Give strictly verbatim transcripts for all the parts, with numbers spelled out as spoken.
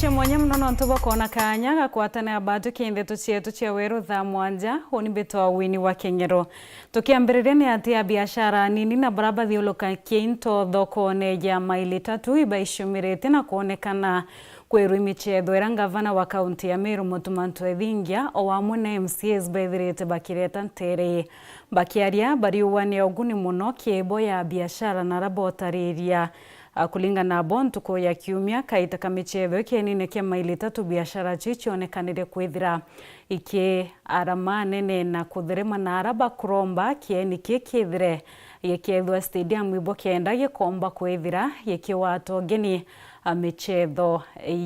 Cia mwanya mono nontu bwa kwona kaanya ga kwatana batu ki ndeto cietu cia weru thaa mwanja. Uni mbitwa Winnie wa Keng'ero. Tukiambiriria ni ati abiashara anini na bara bathiurukagia into thokone ya Maili Tatu ibaicumiritie na kwonekana kwirwi michetho iria ngavana wa kaunti ya Meru Mutuma Ntwethingia o amwe na M C As bethirite bakireta ntere. Bakiaria bariuga ni uguni mono kiibo ya biashara na ara botariria. A, kuringana nabo, ntuku ya kiumia, kaita ka michetho ikienine kia Maili Tatu biashara icio icionekanire kwithira iki arama nene na kutherema na ara bakuromba kieni ki kithire gikethwa stadium ibo kenda gikomba kwithira gikiwata ugeni, a, michetho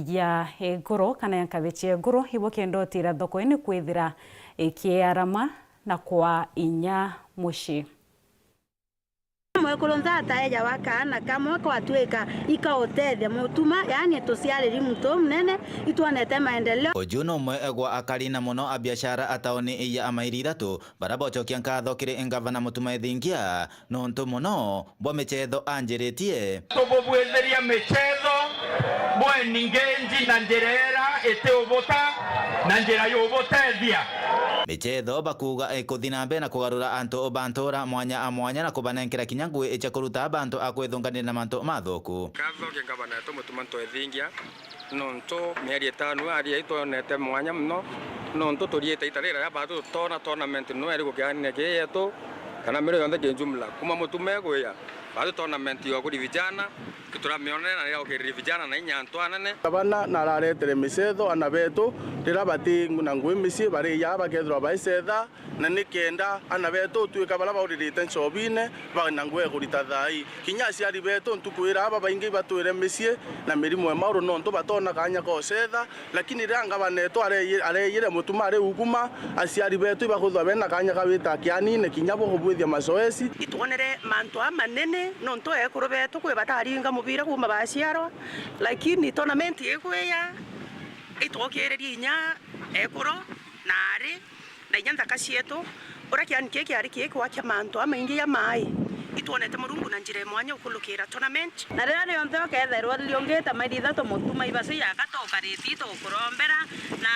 ya iguru kana ya nkathi cia iguru ibo kenda utira thoko ini kwithira ikiarama na kwa inya mucii. Mwekuru nthata eja wa kaana kamwe kwatwika ikautethia Mutuma, yaani tuciariri muntu umunene, itwonete maendeleo. Uju ni umwe gwa akari na mono a biashara a tauni ya Maili Ithatu, bara bocokia nkatho kiri ngavana Mutuma Ethingia nontu mono bwa michetho anjiritie. Tububwithiria michetho bweni ngenji na njira ira iti ubuta na njira yubutethia. Michetho bakuuga ikuthi na mbere na kugarura antu ba ntura mwanya a mwanya na kubanenkera kinya ngui cia kuruta bantu a kwithunganira na mantu mathuku. Nkatho ki ngavana wetu Mutuma Ntwethingia, nontu mieri itano aria itwonete mwanya mono, nontu turiite ita rira ria batu tutona tournament no eri gukianine ki yetu, kana miro yonthe ki jumla. Kuma Mutuma egwia, batu tournament ya kuri vijana, turamionere na ya ukiriri vijana na inya antu anene. Gavana nararetere micetho ana betu, rira bati na ngui micii, bariya bakethirwa baicetha, na ni kenda ana betu utwika bara bauririte ncobine, bana ngui ya kurita thai. Kinya aciari betu ntuku ira babaingi ibatwire micii na mirimo ya mauru, nontu batona kanya ka ucetha. Lakini riria ngavana etu areye-, areyire Mutuma ari uguma, aciari betu ibakwithwa bena kanya ka wita kianine kinya bwa kubwithia mazoezi. Itwonere mantu amanene, nontu ekuru betu kwi bataringa mubira kuma baciarwa, lakini tournament igwiya, itwokiririe inya ekuru na ari na inya nthaka cietu. Uria kiani kii kiari kii kwa kia mantu amaingi ja mai, itwonete Murungu na njira ya mwanya ukulukira tournament. Na riria rionthe ukethairwa riungite Maili Ithatu Mutuma ibacu yaka tukariti itukurombera, na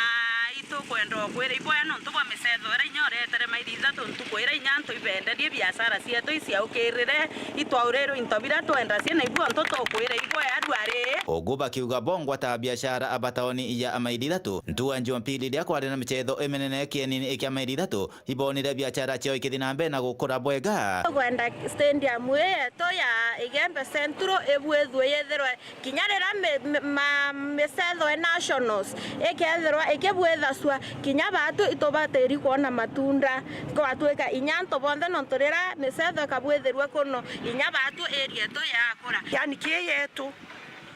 itukwenda ukwira iboya nontu bwa micetho iria inya uretere Maili Ithatu ntuku iria inya antu ibenderie biashara cietu iciaukirire, itwaurirwe into biria twendacia, na ibu ontu tukwira iboya rwari. Ugu bakiuga bongwa ta biashara aba tauni ya Maili Ithatu, ntuku ya Jumapili riria kwari na micetho iminene kienini kia Maili Ithatu, ibonire biashara ciao ikithi na mbere na gukura bwega. Tukwenda stadium ii yetu ya Igembe Central ibwithwe yithirwe kinya riria mi-, mi-, ma-, micetho e nationals ikethirwa ikibwithacua, kinya batu itubatiri kwona matunda. Gwatwika inya antu bonthe, nontu riria micetho ikabwithirua kuno, inya batu area yetu yakura. Yani kii yetu,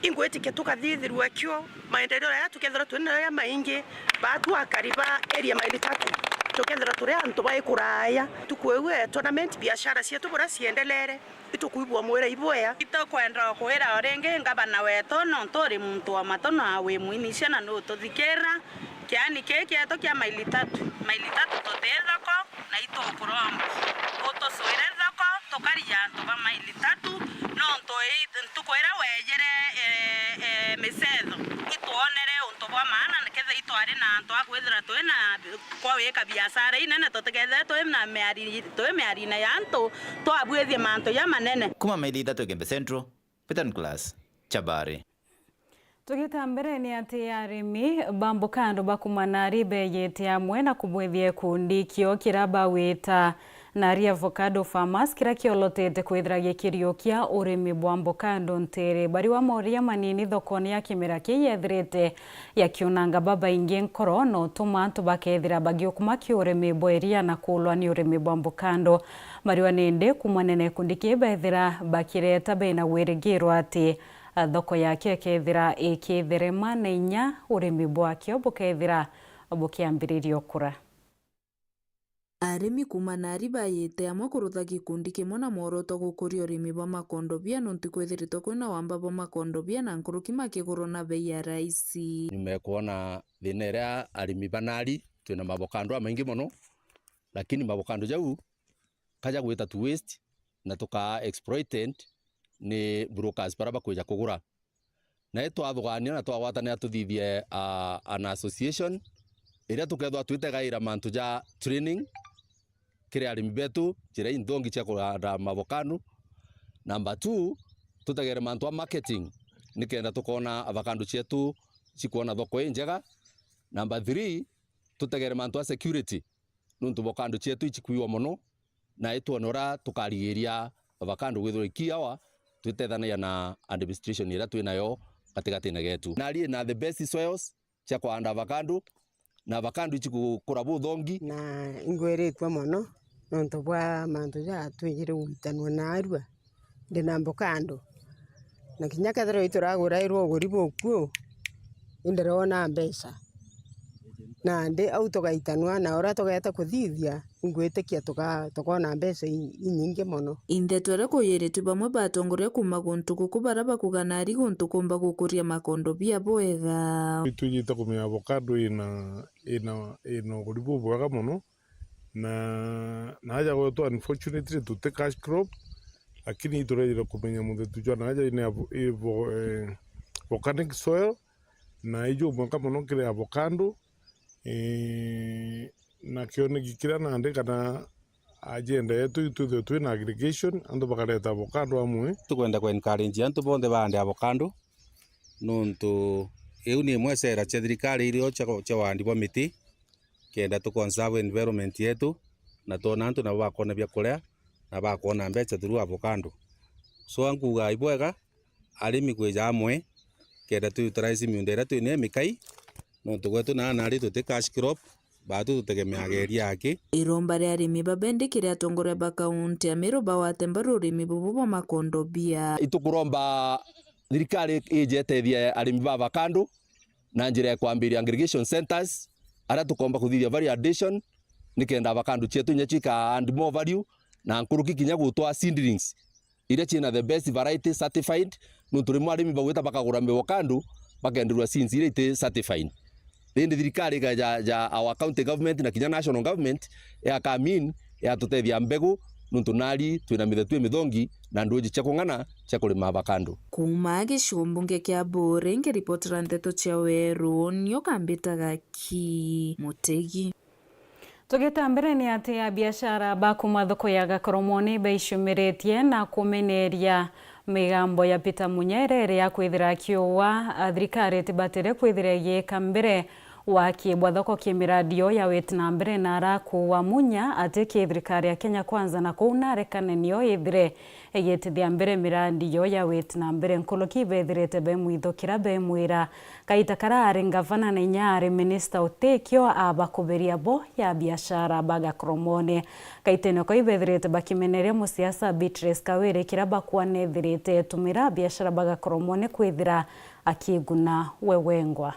ingwitikia tukathithirua kio maendeleo jaria tukethirwa turi nayo jamaingi, batu akari ba area Maili Ithatu, tukethirwa turi antu ba ikuraya. Tukwigua tournament, biashara cietu buria ciendelere, itukwigua mwira ibwea. Itukwenda kwira o ringi ngavana wetu, nontu uri muntu wa matu na wi mwinicia na nututhikira. Kiani kii kietu kia Maili Ithatu, Maili Ithatu tuti thoko, na itukuromba utucuire thoko, tukaria antu ba Maili Ithatu, nontu i-, ntuku iria wejire, e, e, micetho, itwonere untu bwa maana, niketha itwari na antu a kwithira twi na kwa wika biashara inene, tutikethire twi na miari-, twi miarine ya antu twabwithie mantu jamanene. Kuma Maili Ithatu Igembe Central, Peter Nicholas, Chabari. Tugita mbere, ni ati arimi ba mbokando ba kuma Nari beyite amwe na kubwithia gikundi kio kiria bawita Nari Avocado Farmers, kiria kiolotete kwithira gikiriukia urimi bwa mbokando ntere. Bariwa moria manini thokone ya kimera kii yethirite yakiunanga babaingi nkoro, na utuma antu bakethira bagiukuma ki urimi bwa iria na kuulwa ni urimi bwa mbokando. Bariwa nindi kumanene gikundi kii bethira bakireta bena wirigiro ati thoko yake ikethira ikitherema na inya urimi bwakio bukethira bukiambiriria ukura. Arimi kuma Nari bayite amwe kurutha gikundi kimwe na mworoto gukuria urimi bwa makondobia, nontu kwithiritwe kwina wamba bwa makondobia na nkuruki makigurwa na bei ya raisi. Nyuma ya kwona thina iria arimi ba Nari, twina mavokando amaingi mono, lakini mavokando jau kaja gwita to waste na tukaa exploited ni brokers bara bakwija kugura. Na itwathugaania na twagwatanira tuthithie, ah, an association iria tukethwa twitegaira mantu ja training kiri arimi betu, njira inthongi cia kuranda mavokado. Number two, tutegere mantu a marketing, nikenda tukona avocado cietu cikwona thoko injega. Number three, tutegere mantu a security, nuntu avocado cietu icikuiwa mono, na itwone uria tukarigiria avocado gwithirwa ikiawa, twitethanagia na administration iria twinayo gatigatine getu. Nari na the best soils, cia kwanda avocado, na avocado icigukura buthongi. Na ingwiritue mono nontu bwa mantu ja twijire gwitanua naarua ndi na avocado. Na kinya kethirwa ituragurairwa uguri bukuu, indirona mbeca. Nandi au tugaitanua, na uria tugeeta kuthithia, ingwitikia tuka-, tukona mbeca i-, inyingi mono. Inthe twere kuyiritwe bamwe ba atongoria kuuma guntu guku baria bakuga nari guntu kumba gukuria makondobia bwega. Itwijite kumenya avocado ina, ina, ina uguri bubwega mono, na, na aja gwetu unfortunately tuti cash crop, lakini iturejire kumenya muthetu jwa na aja ina avo-, ivo-, eh, volcanic soil, na ijumweka mono kiri avocado. Ii, na kioneki kiria nandi kana agenda yetu itwithwe twina aggregation, antu bakareta avocado amwe. Tukwenda ku encourage antu bonthe baande avocado, nontu iu ni imwe cera cia thirikari irio cia, cia wandi bwa miti, kenda tu conserve environment yetu, na twona antu nabo bakona bia kuria, na bakwona mbeca through avocado. So, ankuga ibwega, arimi kwija amwe, kenda tu utilize miunda iria twinayo mikai, nontu gwetu na nari tuti cash crop, batu tutegemeaga iria aki. Iromba ria arimi babendikire atongoria ba kaunti ya Meru bagwate mbaru urimi bubu bwa makondobia. Itukuromba thirikari ije itethie arimi ba avocado na njira ya kwambiria aggregation centers, aria tukomba kuthithia value addition, nikenda avocado cietu inya cika add more value, na nkuruki kinya gutwaa seedlings iria ciina the best variety certified, nontu rimwe arimi bagwita bakagura mivokando, bakenderua seeds iria iti certified. Indi thirikari iga ja, ja our county government na kinya national government ya come in, yatutethia mbegu, nontu nari twina mithetu imithongi na nduji cia kung'ana cia kurima avocado. Kuuma gicigo mbunge kia Buuri, ngiripotera nteto cia Weru, nio kambitaga ki Mutegi. Tugita mbere, ni ati abiashara ba kuuma thoko ya Gakoromoni baicumiritie na kumeneria migambo ya Peter Munya iria iri ya kwithira akiuga thirikari itibatire kwithira igiika mbere waki bwa thoko ki miradi yo ya witi na mbere, na arakuuga Munya ati ki thirikari ya Kenya Kwanza na kuu narekane nio ithire igitithia mbere miradi yo ya witi na mbere. Nkuruki bethirite be mwitho kiria bemwira. Kaita karia ari ngavana na inya ari minista utikio abakubiria bo ya biashara ba Gakoromoni. Kaitene ko ibethirite bakimeneria musiasa Beatrice Kawiri kiria bakwanethirite etumira biashara ba Gakoromoni kwithira akiguna we wengwa.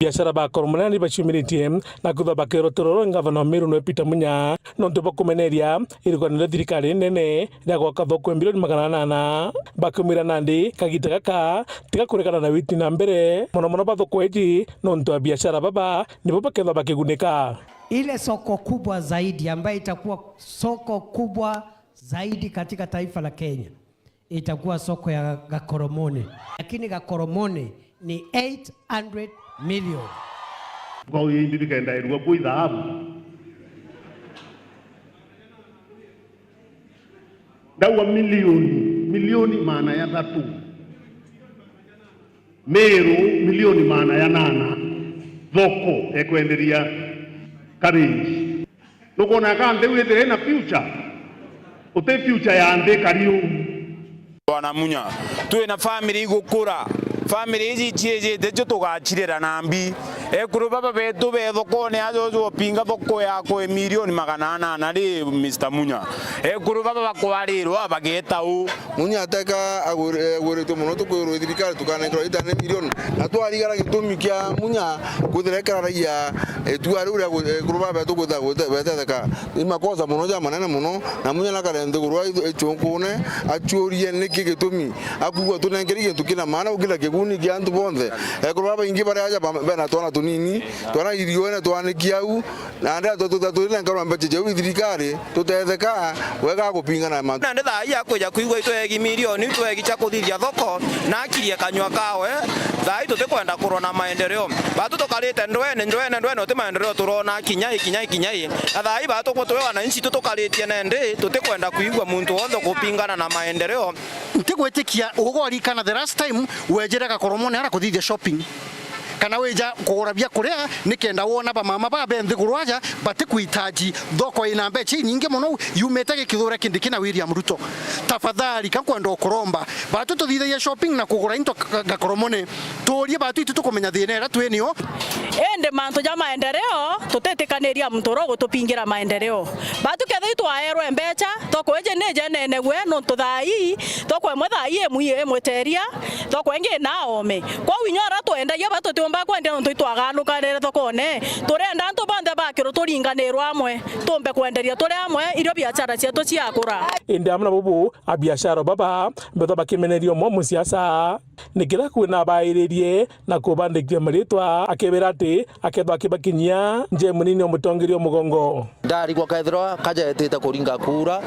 Biashara ba Gakoromoni ni baciumiritie na kwithwa bakerotera oro ngavana wa Meru nwe Peter Munya, nontu bwa kumeneria irugano ria thirikari nene ria gwaka thoko ya milioni magana anana, bakiumira nandi kagita gaka tiga kurekana na witi na mbere, mono mono ba thoko iji, nontu abiashara baba nibo bakethwa bakigunika. Ile soko kubwa zaidi ambayo itakuwa soko kubwa zaidi katika taifa la Kenya itakuwa soko ya Gakoromoni, lakini Gakoromoni ni eight hundred million. Kwa hiyo indi bikendairua kwi thahabu. Ndauga milioni, milioni maana ya thatu. Meru milioni maana ya nana. Thoko ekwenderia cabbage. Nukwona ka nthi withire ina future? Uti future ya nthi kari uu. Bwana Munya, twina family igukura. Family iji ciijite cio tugacirera na mbi. Ekuru baba betu be thokone aja uju opinga thoko ya kwi milioni magana anana ri, Mister Munya. Ekuru baba bakwarirwa bageta u. Munya ateka agwir-, agwiritwe mono tukwirwa i thirikari tukanenkerwa itane milioni. Na twarigara gitumi kia Munya kwithira ekararagia itua riu ria gwi-, ekuru baba betu kwithira gwite-, gwetetheka. Ni makosa mono ja manene mono, na Munya nakare nthiguru a ithu-, ichunkune, achurie niki gitumi akwigua tunenkeri gintu kina maana gukira kiguni kia antu bonthe. Ekuru baba baingi baria aja ba-, bena twana Nini, twana irione twaniki au, na nda tu-, tu-, tu-, turi na nkarwa mbecha jau i thirikari, tutetheka wega gupingana na mantu. Nandi thaa ii akwija kwigua itwegi milioni, itwegi cia kuthithia thoko, na akirie kanyua kawe, thaa ii tutikwenda kurona maendeleo. Batu tukarite ndwene, ndwene, ndwene, uti maendeleo turona kinya i, kinya i, kinya i. Na thaa ii batu twi wananchi tu tukaritie nandi, tutikwenda kwigua muntu wonthe kupingana na maendeleo. Ntigwitikia ugorikana the last time wejire Gakoromone ara kuthithia shopping. Kana wija kugura biakuria, nikenda wona bamama baa be nthiguru aja batikuhitaji thoko ina mbecha inyingi mono yumite gikithure Kindiki na William Ruto. Tafadhali, ka nkwenda ukuromba, batu tuthithagia shopping na kugura into Ga-, Ga-, Gakoromone. Tuurie batu itu tukumenya thina iria twi nio. Indi mantu ja maendeleo, tutitikaniria muntu uria ugutupingira maendeleo. Batu kethira itwaerwe mbecha, thoko iji ni jenenegwe, nontu thaa ii, thoko imwe thaa ii imwi-, imwiteria, thoko ingi ina ome. Kwou inya aria twendagia ba tutiumba kwendia nontu itwaganukanire thokone. Turenda antu bonthe bakirwe turinganirwe amwe, tumbe kwenderia turi amwe, irio biachara cietu ciakura. Indi amwe na bubu, abiashara baba, bethwa bakimeneria umwe musiasa. Nikira kwina abairirie na kubandikia maritwa, akebera ati akethwa akibakinyia nje munini o mutongeria o mugongo. Ndarigwa kethirwa kajetite kuringa kura,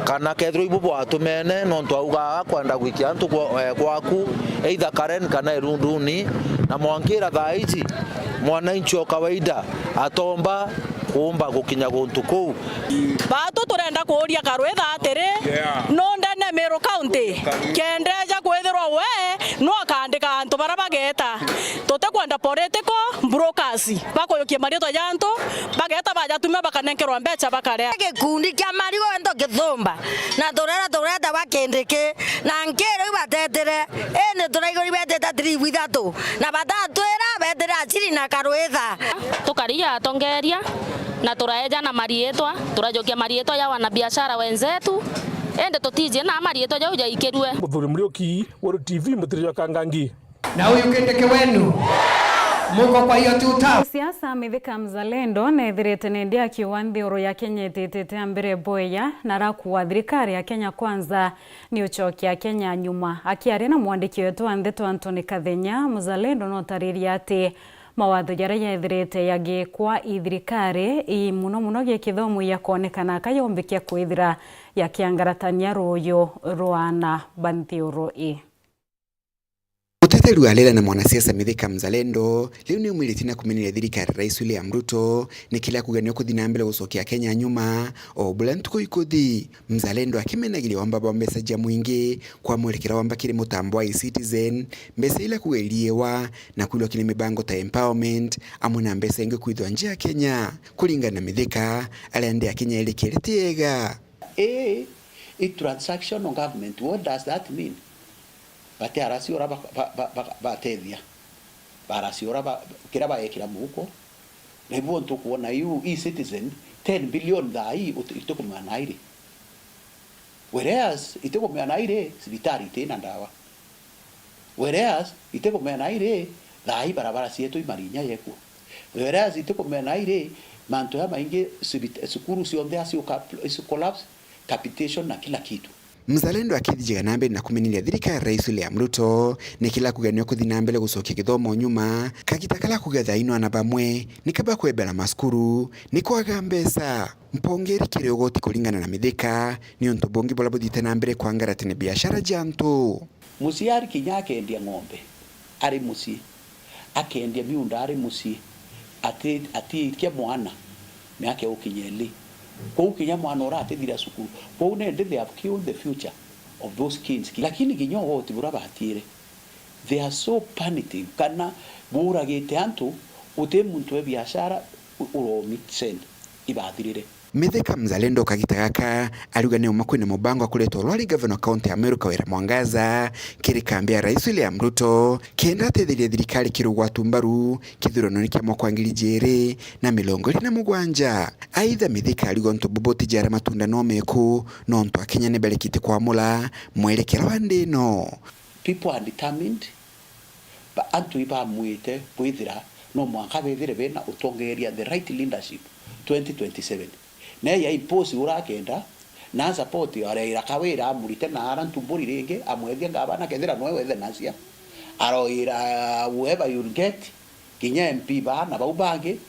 kana kethirwa ibu bwatumene, nontu auga akwenda gwikia antu gwa-, eh, gwaku, either Karen kana Irunduni, na mwankira thaa ici, mwananchi o kawaida atomba kuumba gukinya guntu kuu. Batu turenda kuuria Karwitha atiri, yeah, nundene Meru County, kenda eja kwithirwa we nu akaandika antu baria bageeta. Tutikwenda political brokers bakuyukia mariitwa ja antu, bageeta bajatumia bakanenkerwa mbecha bakaria. Gikundi kia marigu into githumba, na turera tureta ba Kindiki, na nkiri iu batetire, indi turaiguri betite trip ithatu, na batatwira betire Achiri na Karwitha. Tukarigia atongeria, na turaeja na mariitwa, turajukia mariitwa ja wanabiashara wenzetu, indi tutiji na mariitwa jau jaikirue. Muthuri Muriuki, Weru T V, Mutiri jwa Kangangi. Na huyu Kindiki wenu, muko kwa hiyo two term. Siasa Mithika Mzalendo neethirite nendi akiuga nthiguru ya Kenya ititite a mbere bweya, na arakuuga thirikari ya Kenya Kwanza ni ucokia Kenya nyuma. Akiaria na mwandiki wetu wa ndeto Anthony Kathenya, Mzalendo notaririe ati mawatho jaria yeethirite yagikwa i thirikari ii, muno muno gi kithomo, yakonekana kayombikia kwithira yakiangaratania ruuyu rwa aana ba nthiguru ii. Muteteri wa Raila na mwanasiasa Mithika Mzalendo riu ni umwiritie na kumeneria thirikari ya Rais William Ruto ni kila kuuga ni ukuthi na mbere gucokia Kenya nyuma, o buria ntuku ikuthi. Mzalendo akimenagiria wamba bwa mbeca ja mwingi kwa mwerekera wamba kiri mutambo wa eCitizen, mbeca ila kuuga iriiwa na kwirwa kiri mibango ta empowerment, amwe na mbeca ingi kwithwa nja ya Kenya. Kuringana na Mithika, aria nthi ya Kenya iri kiri ti ega. Ii i transactional government, what does that mean? Bati arasi ura ba-, ba-, ba-, ba-, batethia. Barasi ura ba-, kira baekira muhuko. Na ibu ntukwona iu e-citizen, ten billion thaa ii uti-, itikumea nairi. Whereas, itikumea nairi, cibitari itina ndawa. Whereas, itikumea nairi, thaa ii barabara cietu i marinya yekua. Whereas, itikumea nairi, mantu jamaingi cibit-, cukuru cionthe acio collapse, capitation na kila kitu. Mzalendo akithijaga na mbere na kumeneria thirikari ya Rais William Ruto ni kila kuuga ni ukuthi na mbere gucokia githomo nyuma, kagita kala kuuga thaa ino aana bamwe ni kaba kwebera macukuru ni kwaga mbeca. Mpongeri kiri ugoti kuringana na Mithika ni untu bungi buria buthiite na mbere kwangaratania biashara ja antu. Muciari kinya akendia ng'ombe ari mucii, akendia miunda ari mucii, ati-, atiikia mwana miaka ya ukinya eli. Kwou kinya mwana uria atithira cukuru. Kwou nendi they have killed the future of those kids. Lakini kinya ugoti buria batiire, they are so punitive, kana buragite antu, uti muntu e biashara u-, uromi send ibathirire. Mithika Mzalendo kagita gaka ariuga ni uma kwina mubango wa kureta urwari gavana wa kaunti ya Meru Kawira Mwangaza kiri kambi ya Rais William Ruto kenda atetheria thirikari kiri ugwatu mbaru kithurano-ini kia mwaka wa ngiri ijiri na mirongo iri na mugwanja. Aitha Mithika ariuga untu bubu ti jara matunda no meku nontu Akenya ni barekite kwamura mwerekera wa nthi ino. People are determined, ba-, antu ibamwite kwithira no mwanka bethire bena utongeria, the right leadership twenty twenty-seven. Na ya impose urakenda, na support ya Raila Kawira amurite na ara Ntumburi ringi, amwethie ngavana kethira noe wethe nacia. Aroira whoever you'll get, Kinya M P baa na bau bangi,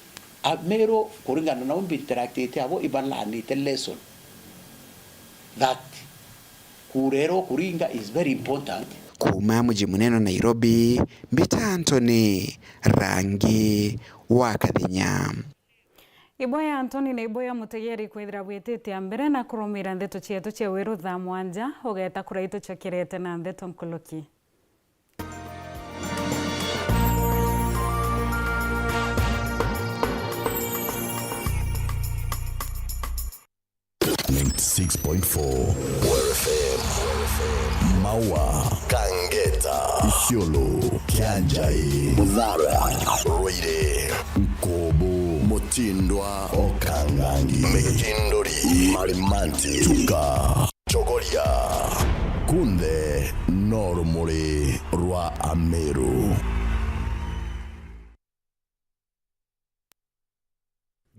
Ameru, kuringana na u mbi interactite abo, ibalanite lesson that kura iria ukuringa is very important. Kuuma muji munene Nairobi, mbita Anthony Rangi wa Kathenya. Iboya Anthony na iboya mutegeri kwithira bwitite mbere na kurumira ndeto cietu cia Weru thaa mwanja, ugeta kuraitu cokerete na ndeto nkuluki. Ninety-six point four Weru F M. Maua, Kangeta, Isiolo, Kianjai, Muthara, Ruiri, Nkobo, Mutindwa, Okangangi, Migitinduri, Marimanti, Chuka, Chogoria. Kunthe no rumuri rwa Ameru.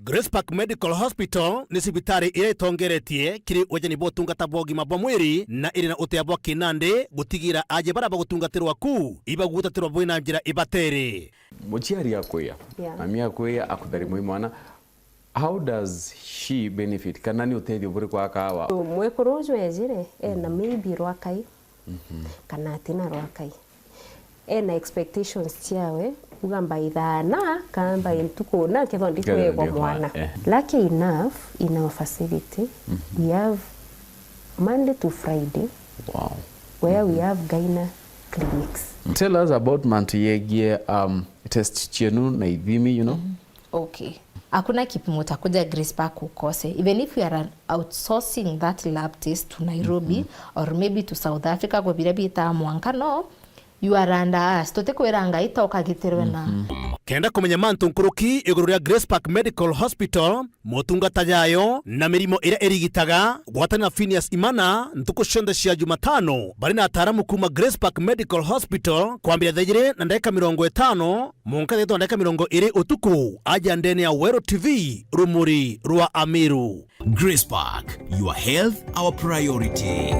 Grace Park Medical Hospital ni cibitari iria itongeretie kiri ujeni bwa utungata bwa ugima bwa mwiri na iri na utea bwa kinandi gutigira aajie baria bagutungatirwa ku ibagutatirwa bwina njira ibatere. Muciari akwiya, yeah, mami akwiya, akuthari mwi mwana, how does she benefit? Kana ni utethio buriku akawa? Mwekuru uju ejire ena, mm, maybe rwakai, mhm, kana atina rwakai. Ena expectations ciawe, uga by thaa na, kana by ntuku na, kethwa ndikwegwa mwana. Eh. Lucky enough, in our facility, mhm, we have Monday to Friday, wow, where we, mhm, have gyna clinics. Tell us about mantu yegie, um, test cienu na ithimi, you know? Mhm. Okay. Hakuna kipimo utakuja Grace Park ukose. Even if we are outsourcing that lab test to Nairobi, mhm, or maybe to South Africa, kwa biria bitaa mwanka, no, you are under us. Tutikwira Ngai ta ukagitirwe na. Mhm. Kenda kumenya mantu nkuruki iguru ria Grace Park Medical Hospital, motungata jayo na mirimo iria irigitaga, gwatana na Phineas Imana ntuku cionthe cia Jumatano, bari na ataaramu kuuma Grace Park Medical Hospital, kwambiria thaa ijiri na ndagika mirongo itano, mwanka thaa ithatu na ndagika mirongo iri utuku, aja ndene ya Weru T V, rumuri rwa Ameru. Grace Park, your health, our priority.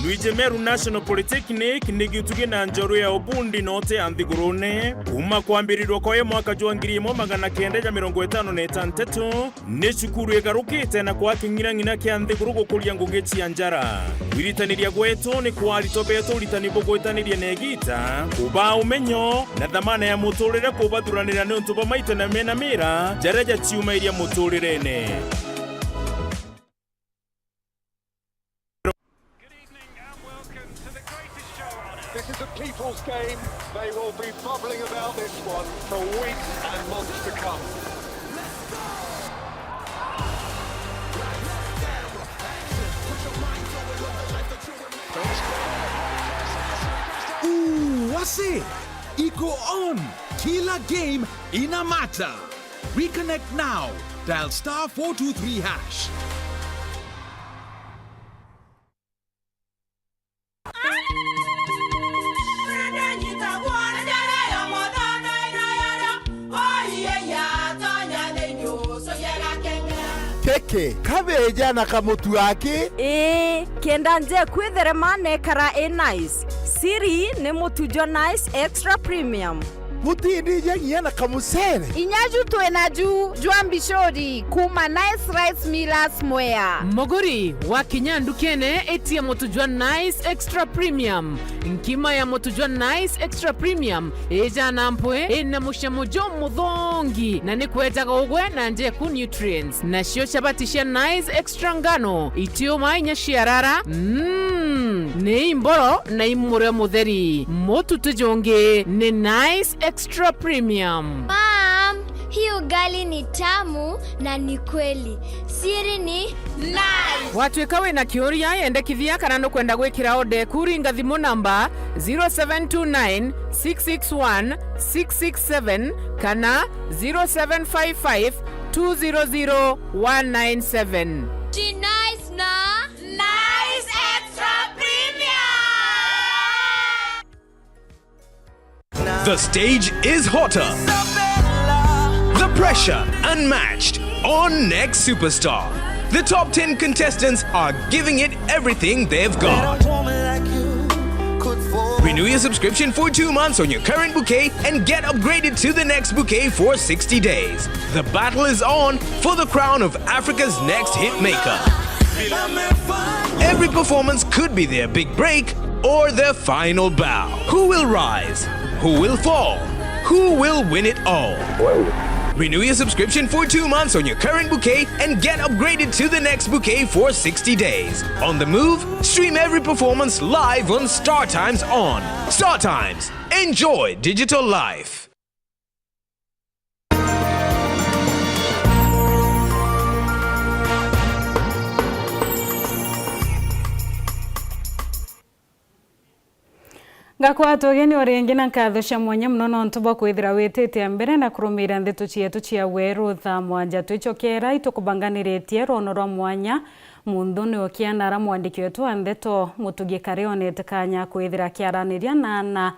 Luigi Meru National Polytechnic ni gitugi na njoru ya ubundi note ya nthigurune. Kuuma kwambirirwa kwayo mwaka jwa ngiri imwe magana kenda ja mirongo itano na itantatu, ni cukuru igarukite na kwaa king'inang'ina kia nthiguru gukuria ngugi cia njara. Kwiritaniria gwetu ni kwa aritwa betu uritani bugwitaniria na igiita, kubaa umenyo na thamana ya muturire kubathuranira niuntu bwa maita na mena mira jaria jaciumairia muturirene. Good evening and welcome to the greatest show on earth. This is a people's game. They will be bubbling about this one for weeks and months to come. Ooh, wase! Iko on! Kila game ina matter! Reconnect now. Dial star four two three hash. Keke, kabeja na kamutu aki? Ii, kenda nje kwitherema nekara i nice. Siri ni mutu jwa Nice Extra Premium. Butindija nginya na kamucere. Inya ju twi naju jwa mbicuri kuuma Nice Rice Millers Mwea. Muguri, wakinya ndukene, itia mutu jwa Nice Extra Premium. Nkima ya mutu jwa Nice Extra Premium ijana mpwi, ina mucamo jumuthongi, na ni kwejaga ugwe na njeku nutrients. Nacio chabati cia Nice Extra ngano, itiuma inya ciarara, mm, ni imboro na imurio mutheri. Mututu jungi ni Nice Extra Premium. Mom, hii ugali ni tamu na ni kweli. Siri ni Nice. Watuika wina kiuria, yendekithia kana nukwenda gwikira order eku, ringa thimu namba zero seven two nine, six six one, six six seven kana zero seven five five, two zero zero, one nine seven. Ji Nice na Nice Extra Premium. The stage is hotter. The pressure unmatched on Next Superstar. The top ten contestants are giving it everything they've got. Renew your subscription for two months on your current bouquet and get upgraded to the next bouquet for sixty days. The battle is on for the crown of Africa's next hit maker. Every performance could be their big break or their final bow. Who will rise? Who will fall? Who will win it all? Renew your subscription for two months on your current bouquet and get upgraded to the next bouquet for sixty days. On the move, stream every performance live on StarTimes On. StarTimes. Enjoy digital life. Ngakwata ugeni o ringi na nkatho cia mwanya mono nontu bwa kwithira wititie mbere na kurumiira ndeto cietu cia weru. Thaa mwanja twicokera itukubanganiritie rwono rwa mwanya. Munthuni ukiana ara mwandiki wetu wa ndeto Mutugi Kari onete kanya kwithira akiaraniria na ana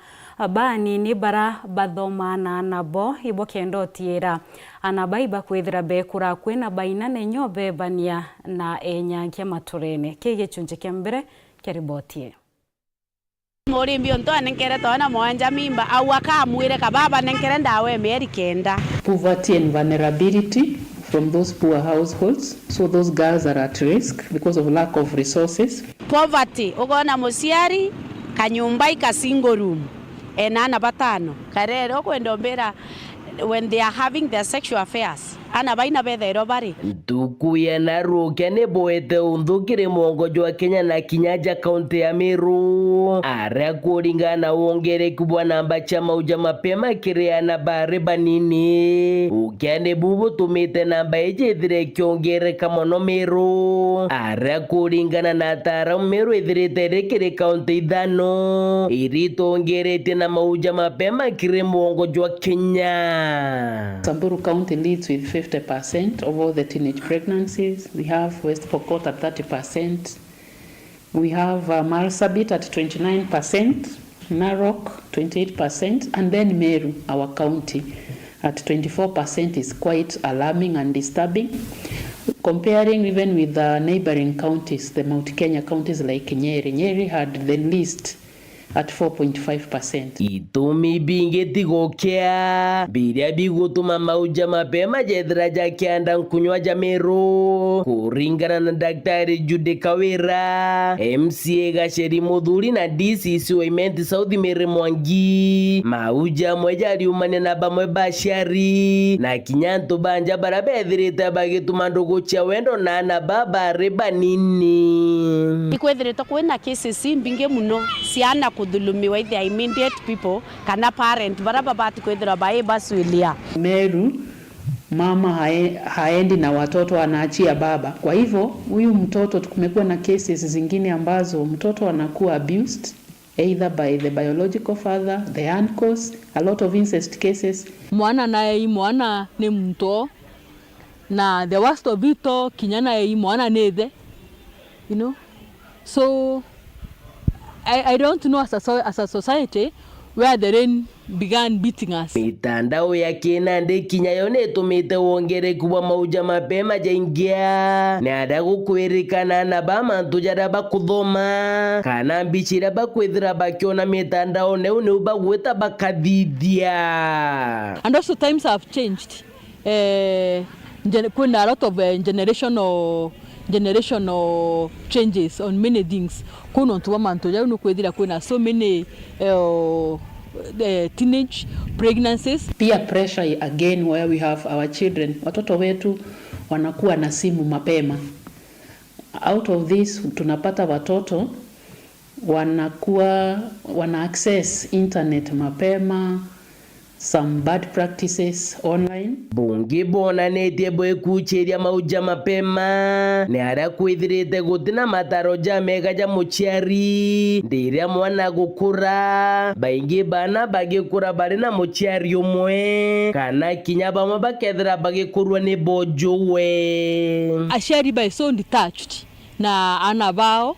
banini bara bathomaa na ana bo ibo kenda utiira ana bai bakwithira bekura akui na baina nenyo bebania na enyankia maturene. Ki gichunchi kia mbere kia riboti ii. Murimbi untu anenkere twana mwanja mimba, au akamwire ka baba nenkere ndawa ya mieri kenda. Poverty and vulnerability from those poor households. So those girls are at risk because of lack of resources. Poverty, ukona muciari kanyumba ika single room, ena ana batano. Karere ukwenda umbira when they are having their sexual affairs, ana baina bethairwa bari. Ntuku ya narukia ni bwete unthu kiri mwongo jwa Kenya na kinya ja kaunti ya Meru, aria kuringana na wongereku bwa namba cia mau ja mapema kiri ana bari banini. Ukia ni bu butumite namba iji ithire ikiongereka mono Meru, aria kuringana na ataaramu Meru ithirite iri kiri kaunti ithano iria itongeretie na mau ja mapema kiri mwongo jwa Kenya. Samburu County leads with fifty percent of all the teenage pregnancies. We have West Pokot at thirty percent. We have, uh, Marsabit at twenty-nine percent, Narok twenty-eight percent, and then Meru, our county, at twenty-four percent is quite alarming and disturbing. Comparing even with the neighboring counties, the Mount Kenya counties like Nyeri, Nyeri had the least at four point five percent. Itumi bingi ti gukia biria bigutuma mau ja mapema jethira jakianda nkunywa ja Meru. Kuringana na Daktari Judy Kawira, M C A Gacheri Muthuri na D C C wa Imenti South Mary Mwangi, mau jamwe jariumania na bamwe baciari na kinya antu banja baria bethirite bagituma ndugu cia wendo na ana baba bari banini. Ikwithiritwe kwina cases imbingi muno cia ana kuthulumiwa i their immediate people kana parent baria babati kwithirwa bai bacwilia. Meru, mama hae-, haendi na watoto, anaachia baba. Kwa hivyo, huyu mtoto, kumekuwa na cases zingine ambazo mtoto anakuwa abused either by the biological father, the uncles, a lot of incest cases. Mwana naei mwana ni muntu, na the worst of it all, kinya naei mwana ni ithe, you know. So, I, I don't know as a so-, as a society where the rain began beating us. Mitandao ya kinandi kinya yo nitumite wongereku bwa mauja mapema jaingia, ni aria gukwirikana na ba mantu jaria bakuthoma, kana mbica iria bakwithira bakiona mitandaone, u niu bagwita bakathithia. And also times have changed. Eh, gen-, kwina a lot of, eh, generational, generational changes on many things. Kuu nontu bwa mantu jau nukwithira kwina so many, eh, eh, teenage pregnancies. Peer pressure again, where we have our children, watoto wetu wanakuwa na simu mapema. Out of this, tunapata watoto wanakuwa, wana access internet mapema, some bad practices online. Bungi bwonanitie bwikuchiria mauja mapema ni aria kwithirite gutina mataro jamega ja muciari ndiria mwana agukura. Baingi bana bagikura bari na muciari umwe, kana kinya bamwe bakethira bagikurwa ni bo juwe. Aciari bae so detached na ana bao.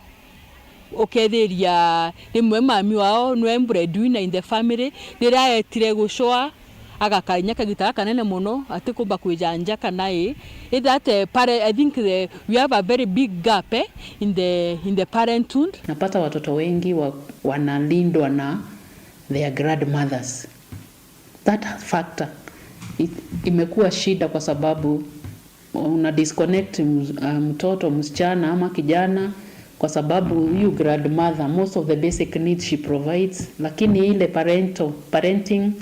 Ukethiria rimwe mami wao nwe breadwinner in the family, riria etire gucwa, agakara inya kagita gakanene mono, atikumba kwija nja kana ii. Ithira ati pare-, I think the, we have a very big gap, eh, in the, in the parenthood. Napata watoto wengi wa-, wanalindwa na their grandmothers. That factor i-, imekuwa shida kwa sababu una disconnect ms-, uh, mtoto msichana ama kijana kwa sababu huyu grandmother, most of the basic needs she provides, lakini ile parental, parenting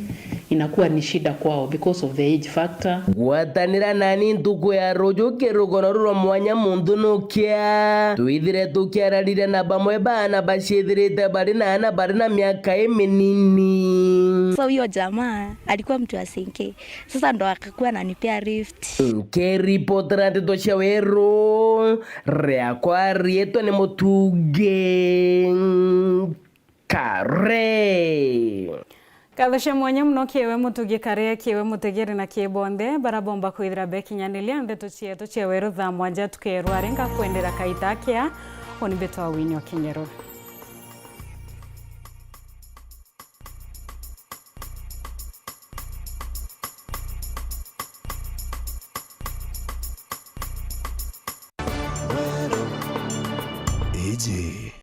inakuwa ni shida kwao because of the age factor. Gwatanira nani ntuku ya ruju kirugono rurwa mwanya muntu nukia. Twithire tukiararire na bamwe baana baciithirite bari na ana bari na miaka iminini. So huyo jamaa alikuwa mtu wa Sinke. Sasa ndo akakuwa ananipea lift. Nkiripotera nteto cia weru, riakwa riitwa ni Mutungi Kare. Nkatho cia mwanya mono kiewe Mutungi Kare, kiewe mutegeri na kii bonthe bara bomba kwithira bekinyaniria nteto cietu cia weru thaa mwanja tukerwa ari ngakwendera kaita kia. Uni mbitwa Winnie Okinyero. Iji